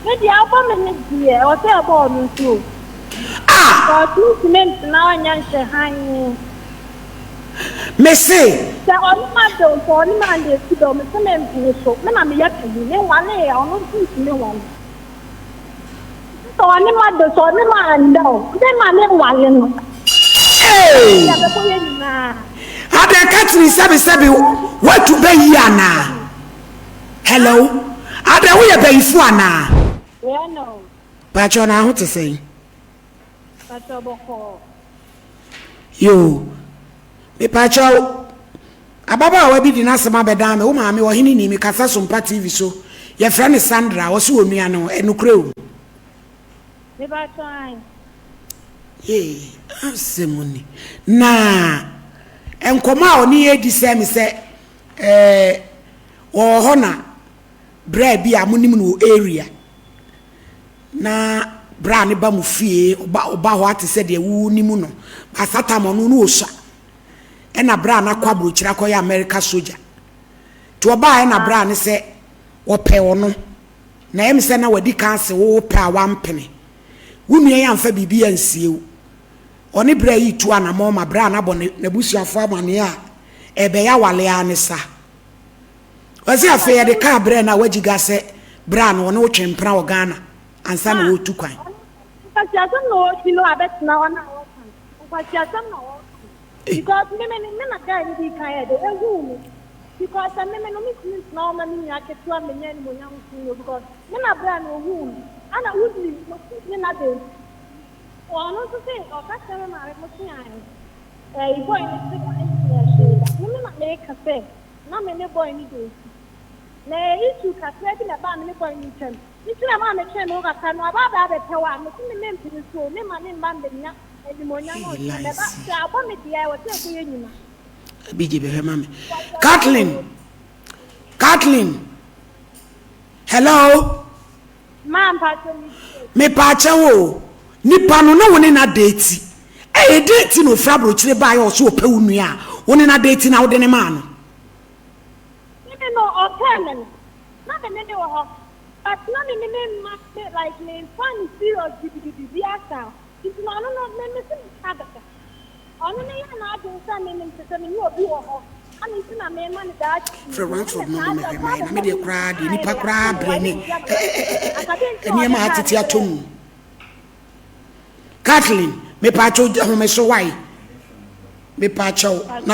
Me deɛ ɔbɔ me ne deɛ ɛwɔ sɛ ɛbɔ ɔno nso o. Ah! Because mentumi ntena hɔ nyɛ nhwɛ hann. Me se. Sɛ ɔne ma de o, sɛ ɔne ma de esi dɛ o, me se me mpene so. Me na meyɛ panyin, me nwalee a, ɔno nso ntumi nwale. Sɛ ɔne ma de, sɛ ɔne ma andɛ o, me ma ne nwale no. Hey! Deɛ bɛbɔ yɛ nyinaa. Adɛn Catherine sɛbesɛbe woatu bɛ yi anaa? Hello, adɛn woyɛ bayifo anaa? Wei na o. Pakyɛw na ho te sɛn? Pakyɛw bɔkɔɔ. Yoo, mepakyɛw, ababaawa bi de n'asɛm abɛdan me, wo maame ɔhene ni, mekasa Sompa TV so, yɛfrɛ no Sandra, ɔse onua no, ɛnokorɛ o? Mepakyɛw ae. Yee, asɛm ni. Na nkɔmmɔ a ɔne yɛ di sɛ me sɛ ɛɛ wɔwɔ hɔ na bra bi a monim no wɔ area na bra ne ba mo fie ɔba ɔba hɔ ate sɛ deɛ wonim no but that time ɔno no ɔsua ɛna bra no akɔ aburokyire akɔyɛ America soldier nti ɔbaa ɛna bra ne sɛ ɔpɛ ɔno na ɛyɛ me sɛ na wadi kan se wo pɛ a wampene wo nua yi amfa biribi ansie wo ɔne bra yi tu anamɔ ma bra no abɔ n'abusuafoɔ amaneɛ a ɛbɛyɛ awale ara ne sa Ɔse afei yɛde kaa brɛɛ no a wagyi ga sɛ bra no ɔne wo twe mpena wɔ Ghana ansa na ɔretu kwan. Nkwaseasɛm na ɔredi no abɛtena hɔ na ɔreka no nkwaseasɛm na ɔreka no because me me me na guy no dii kan yɛ dɛ ehuu me because sɛ me me no mentumi ntena hɔ ma me nua ketewa mmenya animuonyam nsen no because me na bra no ohuu me ana wonim no ne na de ɔno nso se ɔka kyerɛ me maame mo se ae ɛyi boy no se ɔne me nyɛ hwee da me me na meka sɛ Na me ne boy no date. Na ɛyɛ issue kakra bi na ɛbaa me ne boy no ntam. Nti na ɛmaa metwee me ho kakra no aba abɛ abɛpɛ wo a, mese me mempene so o, memma ne mma mmɛnya animuonyam Hey, ɔnkyerɛ me. Ɛba Lice. sɛ abɔ me deɛ a, ɛwɔ sɛ ɛkɔyɛ nyina. Abigye bɛhwɛ ma me. Kathleen, Kathleen, hello. Maa mpakyɛ me tie. Mepaakyɛ wo o, nipa no ne wo ne na date. Ɛyɛ dɛn nti na ofiri aburokyire baeɛ a ɔse ɔpɛ wo nua a wo ne no adate na wode no maa no? Me me no ɔpɛɛ me no na me ne no wɔ hɔ but na me me me mma me like me nfa no serious gidigidi biaa saa nti no ɔno no me me se me ka dada ɔno no yɛɛ n'adwene sɛ me me kyesɛ me ne obi wɔ hɔ ana nti na me ma no that Frɛ nti no Ransford ɛna ma saa mo deɛ mɛhwɛ ɔsan mayɛ na bɛfa medeɛ me koraa deɛ nua nipa ayɛ dɛ koraa ase brɛ wale ne me ama akade nti a nneɛma ɔde kaa atete no atɔ brɛɛ mu. Kathleen, mepaakyɛw home so wai. Mepaakyɛw na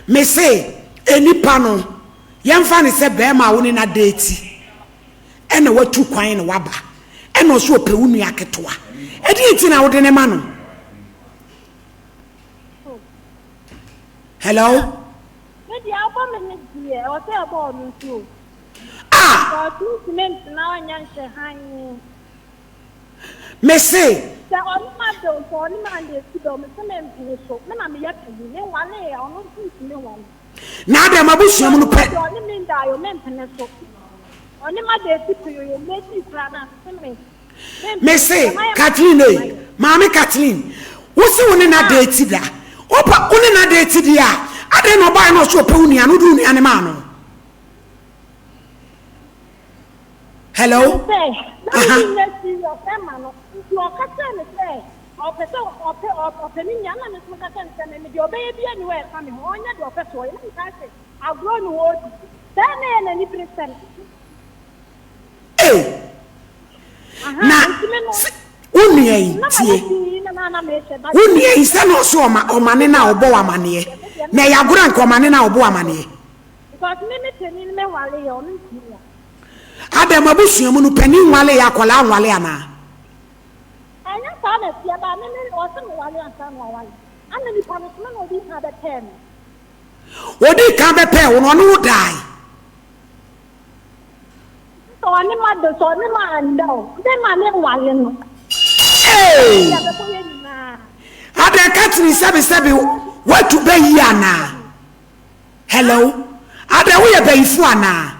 me se enipa no yɛmfa ne sɛ bɛrima a wo ne na date ɛna watu kwan na waba ɛna ɔso ɔpɛ wo nua ketewa. Ɛdeɛ nti na wode ne ma no? Hello? Me deɛ ɔbɔ me ne deɛ ɛwɔ sɛ ɛbɔ ɔno nso o. Ah! Because ntumi ntena hɔ nyɛ nhwɛ hann. Mese. Sɛ ɔne ma de o, sɛ ɔne ma de esi dɛ o, mese mempene so. Me na meyɛ panyin, menwalee a, ɔno nso ntumi nwale. Na adɛn m'abusua mu no pɛ. Sɛ ɔne me ndae o, mempene so. Ɔne ma de esi pɛyɛ o, yɛn akyi koraa na mese me. Mese, Kathleen ei, Maame Kathleen, wo se wo ne no adate da? Wopa wo ne no adate deɛ a, adɛn na ɔbaeɛ na ɔse ɔpɛ wo nua no, wode wo nua no maa no? Hello? Sɛ, na me nyɛ serious ɛma no, nti ɔka kyerɛ me sɛ ɔpɛ sɛ ɔpɛ ɔpɛ me nua, na me nso meka kyerɛ no sɛ me me deɛ ɔbɛyɛ biara nni hɔ a ɛfa me ho, ɔnyɛ deɛ ɔpɛ sɛ ɔyɛ, na mekaa sɛ agorɔ na ɔredi, saa na ɛyɛ n'aniberesɛm. Ei! Na wo nua yi tie, wo nua yi sɛ na ɔso ɔma ɔmane no a ɔbɔ wo amaneɛ, na ɛyɛ agorɔ a nka ɔmane no a ɔbɔ wo amaneɛ. Because me me panin me nwale yɛ ɔno ntumi wa. Adɛn mo abusua mu no panin nwale yɛ akwadaa nwale anaa. Ɛnyɛ saa na ɛteɛ ba me me ɔse me wale ansa na wawale ana nipa no so me na odi kan bɛpɛɛ me. Odi kan bɛpɛɛ wo no ɔne wo dae. Sɛ ɔne ma de sɛ ɔne ma anda o me ma ne nwale no. Ee! Adɛn Catherine sɛbesɛbe woatu bɛ yi anaa? Hello, adɛn woyɛ bayifo anaa?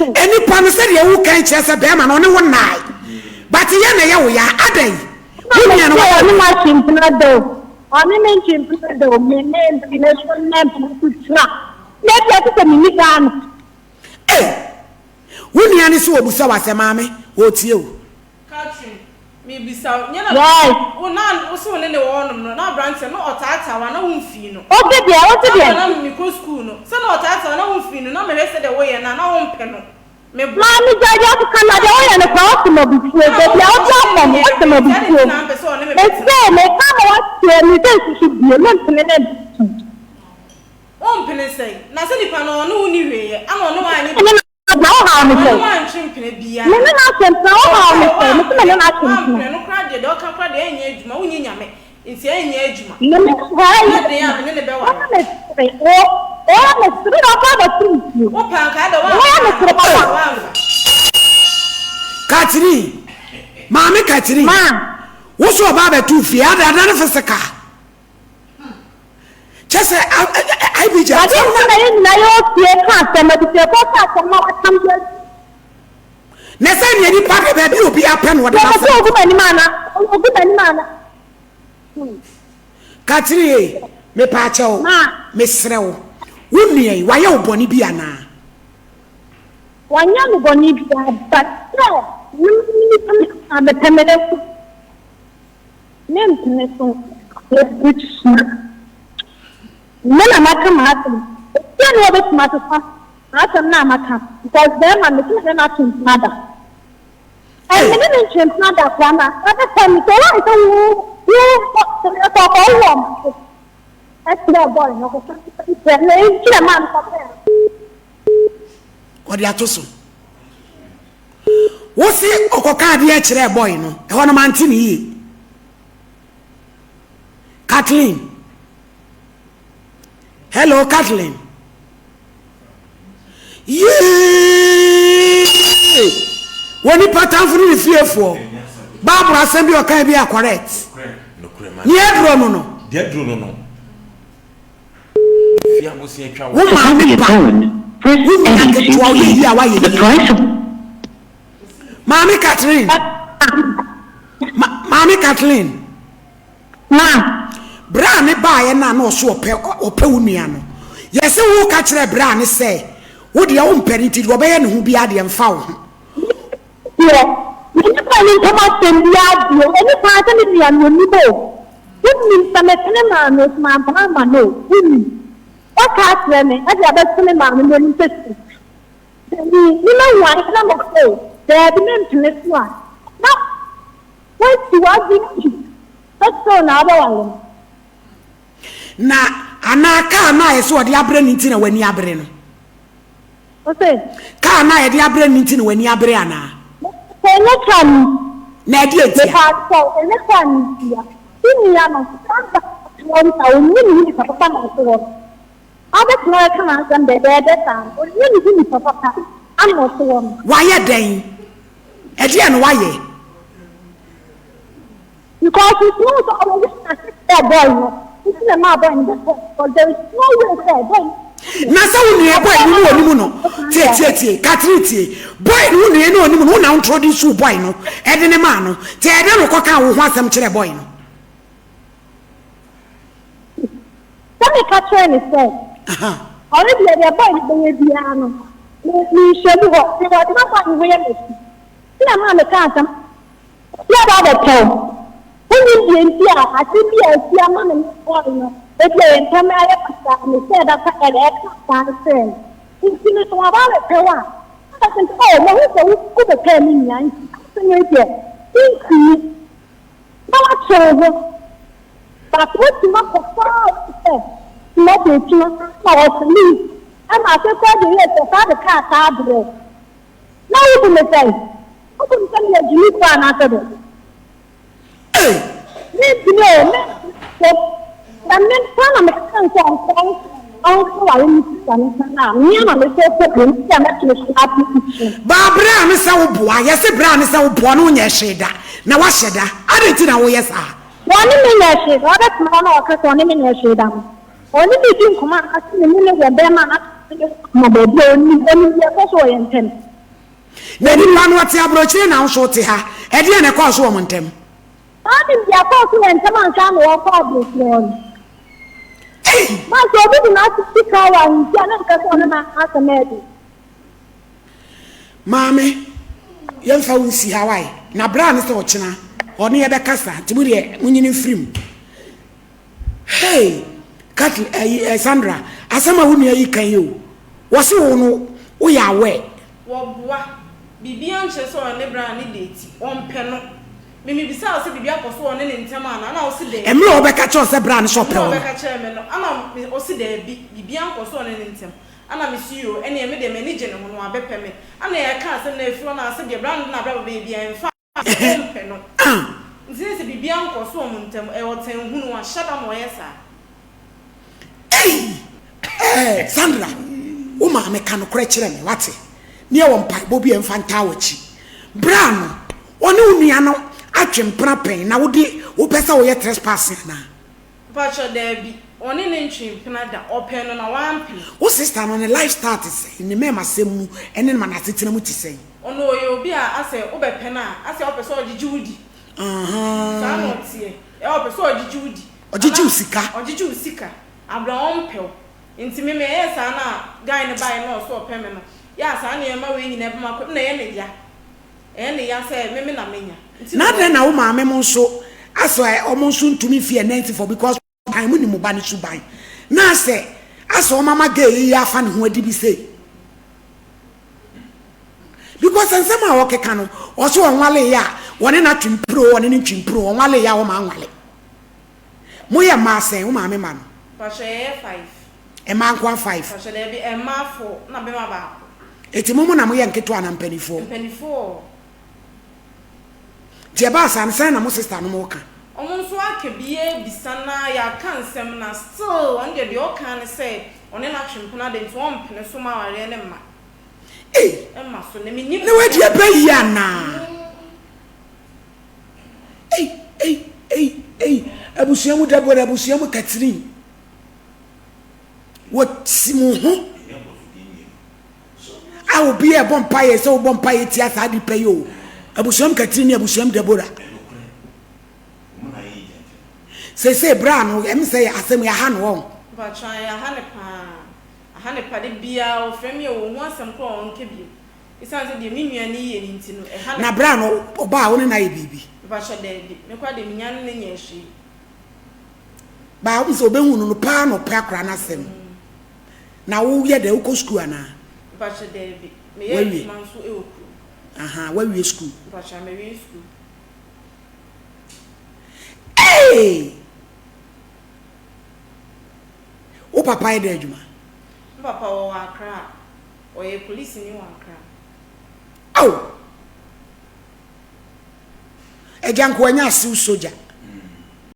Nnipa no sɛdeɛ wo kan kyerɛ sɛ bɛrima no ɔne wo nnae but yɛ na ɛyɛ wo ya adɛn wo nua no wayɛ ɔne ma twe mpena da o ɔne me ntwe mpena da o me ne mpene so ne mpene so tena na ebi ate sɛ me ni Ghana. Ei! nua no se ɔbusa wo asɛm, maame, ɔretie wo. Catherine, mebisa wo, nyɛ na Yes. wo na wo se wo ne no wɔ hɔnom no, na aberanteɛ no na ɔtaataa wo a na womfii no? Ose deɛ, ose Saa deɛ. berɛ na mekɔ sukuu no, sɛ na ɔtaataa wo a na womfii no, na mehwɛ sɛdeɛ woyɛ no a na wompɛ no, meboa. Maame gyae deɛ ɔkeka no, deɛ woyɛ no koraa wote m'abufuo, Ɛna baabi a wo wode ne abɔ no me, yɛ wote hwee, nti adɛn m'abufuo. nti na ampɛ sɛ ɔne me Mese, bɛtena? meka ama woatie, mese nsusu bio, mempene ne nto. Wompene sɛn? Na sɛ nipa no ɔne wo nni hwee yɛ, ɛna ɔne wo anyɛ Me ne no atena, wohaw me Ɔne sɛn? wo antwe mpena Me ne biara. no atwe mpena, wohaw me Ɔpɛ sɛn? Mese me ne woampene, no atwe mpena. woampene no koraa deɛ, deɛ ɔka koraa deɛ ɛnyɛ adwuma, wonyɛ nyame, nti ɛnyɛ adwuma. Me ne Ɛyɛ den a me ne no Woyɛ bɛware. me sere, wo, woyɛ me sere na ɔba abɛto me fie. Wopɛ anka adɛ Woyɛ me woamfa sere a, papa. woamfa. Catherine, Maame Catherine, Ma. wo so ɔba abɛto wo fie, ada ada no physical. Kyɛ sɛ IBJ Ade asɛm nti na. na yɛn nyinaa yɛwɔ fie ka asɛm, abusuakuo ka asɛm na wɔatam de asi. Na sɛ nea nipa de baabi a obiara pɛ na ɔde Deɛ mese n'asɛm ogu to. m'anim ana? Ogu m'anim ana? Hmm. Catherine ei, mepaakyɛw, Ma. mesrɛ wo, wo nua yi, wayɛ wo bɔne bi anaa? Wanyɛ me bɔne biara, but sɛ me nipa me a mepɛ me ne so. Me mpene so abusua. Me na maka m'asɛm. Obiara nni hɔ a obetumi asesa m'asɛm no a maka because bɛrima no mese me ne no atwe mpena da. And me ne no ntwe mpena da koraa na ɔbɛfa me sɛ wɔn sɛ wo wo sɛ ɔkɔ wo wɔ ɔmo ɛkyerɛ boy no ɔkɔka kyerɛ na ɛkyerɛ maa no kɔpɛɛ no. Ɔde ato so. Wo se ɔkɔka adeɛ kyerɛɛ boy no, ɛhɔ no mante no yie. Kathleen. Hello Kathleen. Yee! Wɔ nipa tamfo ne ne fiefoɔ. Bible asɛm bi ɔkan bi a correct. Nea aduro no no. Deɛ aduro no no. Wo maame ba, wo nua ketewa, woyɛ yie a woayɛ yie. Maame Catherine, ma, maame Kathleen. Ma. Berɛ a ne baeɛ no a na ɔso ɔpɛ ɔpɛ wo nua no, yɛse wo ka kyerɛ berɛ a ne sɛ wo deɛ wo mpɛ no nti deɛ ɔbɛyɛ ne ho biara deɛ mfa wo ho. Deɛ, me ne boy no ntam asɛm biara bio, ɛne paa sɛ me nua no ɔnim o. Wonnim sɛ mepene maa no nso mampene amma no o, wonnim. Waka akyerɛ me de abɛto me maame no anim sɛ si. Sɛ me me mahu ade na mese daabi mempene so a, na woasi w'adwene pi sɛ still na wobɛware no. Na anaa kaa no a yɛse ɔde abrɛ no nti na w'ani abere no? Ose. Kaa no a yɛde abrɛ no nti na w'ani abere anaa? Sɛ ɛnyɛ kaa no nti. Na ɛdeɛn ntia? Mepaakyɛw, ɛnyɛ kaa no ntia. Wo nua no, saa ba no a ɔnyɛ ne ho nipa papa na ɔte hɔ no, ɔbɛtena hɔ aka n'asɛm dɛdɛɛdɛ saa no, ɔnyɛ ne ho nipa papa ana ɔte hɔ no. Wayɛ dɛn? Ɛdeɛn na wayɛ? Because nti wohu sɛ ɔwɔ yɛ na sɛ boy no nti na ɛmaa boy no bɛkɔ because there is no way sɛ boy no. Na sɛ wo nua boy no ne onim no tie tie tie Catherine tie boy no wo nua ne onim no wo na wo introduce wo boy no ɛde ne maa no te ɛdɛ no kɔ kaa wo ho asɛm kyerɛ boy no. Sɛ meka kyerɛ ne sɛ ɔno deɛ deɛ boy no bɛyɛ biara no me menhyɛ mu hɔ because na boy no ho yɛ m'akyi nti na maa mekaa asɛm. Obi aba abɛpɛ wo. Wonnim deɛ nti a ade bi a asi ama me ne boy no, ebia yɛn ntam ayɛ basaa, me sɛ ɛbata ɛna ɛka saa no kyerɛɛ no. Nti no sɛ waba abɛpɛ wo a, na ɔbɛka sɛ, oh, mahu sɛ wo wobɛpɛɛ me nua nti asɛm wei deɛ mentumi. Na woatwe wo ho. But woatumi akɔ far away sɛ tomorrow akyi no na ɔsɛ leave. Ɛna afei koraa deɛ yɛ sɛ saa de kaa saa berɛ. Na wobu me sɛn? Wobu me sɛ meyɛ gyimifoɔ anaasɛ dɛn? Ei! Mentumi o, mentumi o. Sɛ me nko ara na meka kyerɛ no sɛ ɔnkɔ ɔnkɔware me sista no nsa no a, me ara na mesɛ kɔ bio, nti a mɛtene so apem nkyene. Baa berɛ a ne sɛ woboa, yɛse berɛ a ne sɛ woboa no wonyɛɛ hwee da, na woahyɛ da, adɛn nti na woyɛ saa? Wɔne me nyɛɛ hwee da, ɔbɛtena hɔ na ɔka sɛ ɔne me nyɛɛ hwee da no, ɔne me di nkɔmmɔ anaasɛ me ne no wɔ bɛrima anaasɛ me ne no wɔ baabi a ɔnim, ɔnim deɛ ɛkɔ so wɔ yɛn ntam. Na nipa no ɔte aburokyire na wo nso wote ha, ɛdeɛn na ɛkɔɔ so wɔ mo ntam? Ɔnim deɛ ɛkɔɔ so yɛn ntam ansa na ɔrekɔ aburokyire hɔ no. Ei! Na sɛ obi de n'asɛm di kan wɔ ahemfie a, na ɛnkyerɛ sɛ ɔno na n'asɛm yɛ den. Maame, yɛmfa wo nsi ha wae. Na bra ne sɛ ɔkyena ɔne yɛbɛkasa nti mo deɛ monyini mfiri mu. Hey! Kathleen, ɛyi, eh, Sandra, asɛm a wo nua yi ka yi o, wɔse wo no woyɛ aware. Wɔboa. Biribiara nkyerɛ sɛ ɔne bra ne date. Ɔmpɛ no. Me mebisaa wo sɛ biribi akɔ so wɔ ɔne ne ntam anaa, ɛna wose daabi. Mmerɛ a ɔbɛka kyerɛ wo sɛ bra no sɛ ɔpɛ Mmerɛ a wo no. ɔbɛka kyerɛɛ me no, ɛna me, ɔse daabi, biribiara nkɔ so wɔ ɔne ne ntam. Ɛna mese yoo, ɛneɛ me deɛ m'ani gye ne ho no, wabɛpɛ me. Ɛna yɛkaa asɛm no afiri hɔ no a, sɛdeɛ bra no de n'abrabɔ bɛyɛ biara, ɛmfa. Ɔmpɛ no. Nti ne sɛ biribiara nkɔ so wɔn ntam, ɛyɛ ɔtanhunu, wahyɛ da na ɔyɛ saa. Ei! Eh, Sandra, wo maame ka nokorɛ kyerɛ me, wate? Ne yɛwɔ mpaebɔ bi a ɛmfa ntaa w'akyi. Berɛ a no, ɔne wo nua no atwe mpena pɛn na wode wopɛ sɛ woyɛ trespassing anaa? Mpakyɛ daabi, ɔne no ntwe mpena da, ɔpɛ no na wampene. Wo sister no ne life style te sɛn, ne mɛɛmasɛm mu ne ma n'asetena mu te sɛn? Ɔno ɔyɛ obi a asɛ wobɛpɛ no a, asɛ ɔpɛ sɛ ɔgyegye wo di. Saa na ɔteɛ, ɛ ɔpɛ sɛ ɔgyegye wo di. Ɔgyegye wo sika. Ɔgyegye wo sika, abira ɔmpɛ wo. Nti me meyɛɛ saa na guy no baeɛ na ɔse ɔpɛ me no, yɛ a saa nneɛma wei nyinaa bɛma akɔ mu na ɛyɛ me ya. Ɛyɛ ne ya sɛ me me na menya. Nti Na adɛn na wo maame mo nso asɛ ɔmo nso ntumi nfi ɛnɛ nsi fɔ because ban mo nim mo ba no suban na asɛ asɛ ɔmo ama girl yi afa ne ho adi bi sei because nsɛm a ɔkeka no ɔso ɔnwale yɛ a wɔne no atwe mpiro ɔne no ntwe mpiro ɔnwale yɛ a ɔma anwale mo yɛ mmaa sɛn wo maame ma no. Mpakyɛ yɛyɛ five. Mmaa nkoa five. Mpakyɛ daabi mmaa four na bɛma baako. Eti mo mo na moyɛ nketewa anaa mpanifoɔ? Mpanifoɔ. Nti ɛbaa saa no sɛn na mo sister nom ka? Ɔmo nso aka bi abisa na yɛaka nsɛm na still ɔno deɛ deɛ ɔka ara ne sɛ ɔne no atwe mpena de nti ɔmpene so ma awareɛ no mma. Ei! Ɛmma so na mennim Na wadi sɛ. ɛbɛ yie anaa? Ei ei ei ei abusua mu Deborah abusua mu Catherine wɔsi mo ho. A obi a ɛbɔ mpaeɛ sɛ wobɔ mpaeɛ tia saa nipa yi o abusuam Katrin ne abusuam Deborah seesei berɛ a no ɛm sɛ asɛm yi aha no wɔn. Mpakyɛw ae aha ne paa aha ne pa da biaa ɔfrɛ me a ɔhu asɛm koraa a ɔnka bio ɛsiane sɛ deɛ me nua no yɛ no nti no ɛha ne Na paa. berɛ a no ɔbaa a wo ne no ayɛ biribi. Mpakyɛw daabi me koraa deɛ menya ne no nyɛɛ hwee. Baa wohu sɛ ɔbɛhu no no paa na ɔpɛ akora no asɛm. Na wo yɛ dɛn wokɔ sukuu anaa? Mpakyɛ daabi, meyɛ Wawie? adwuma nso wɔ kurom. Ahaa, wawie sukuu? Mpakyɛ mawie sukuu. Eii! Wo papa yɛ dɛn adwuma? Me papa ɔwɔ Accra, ɔyɛ polisini wɔ Accra. Ao! Agya nkoa nya asew sogya.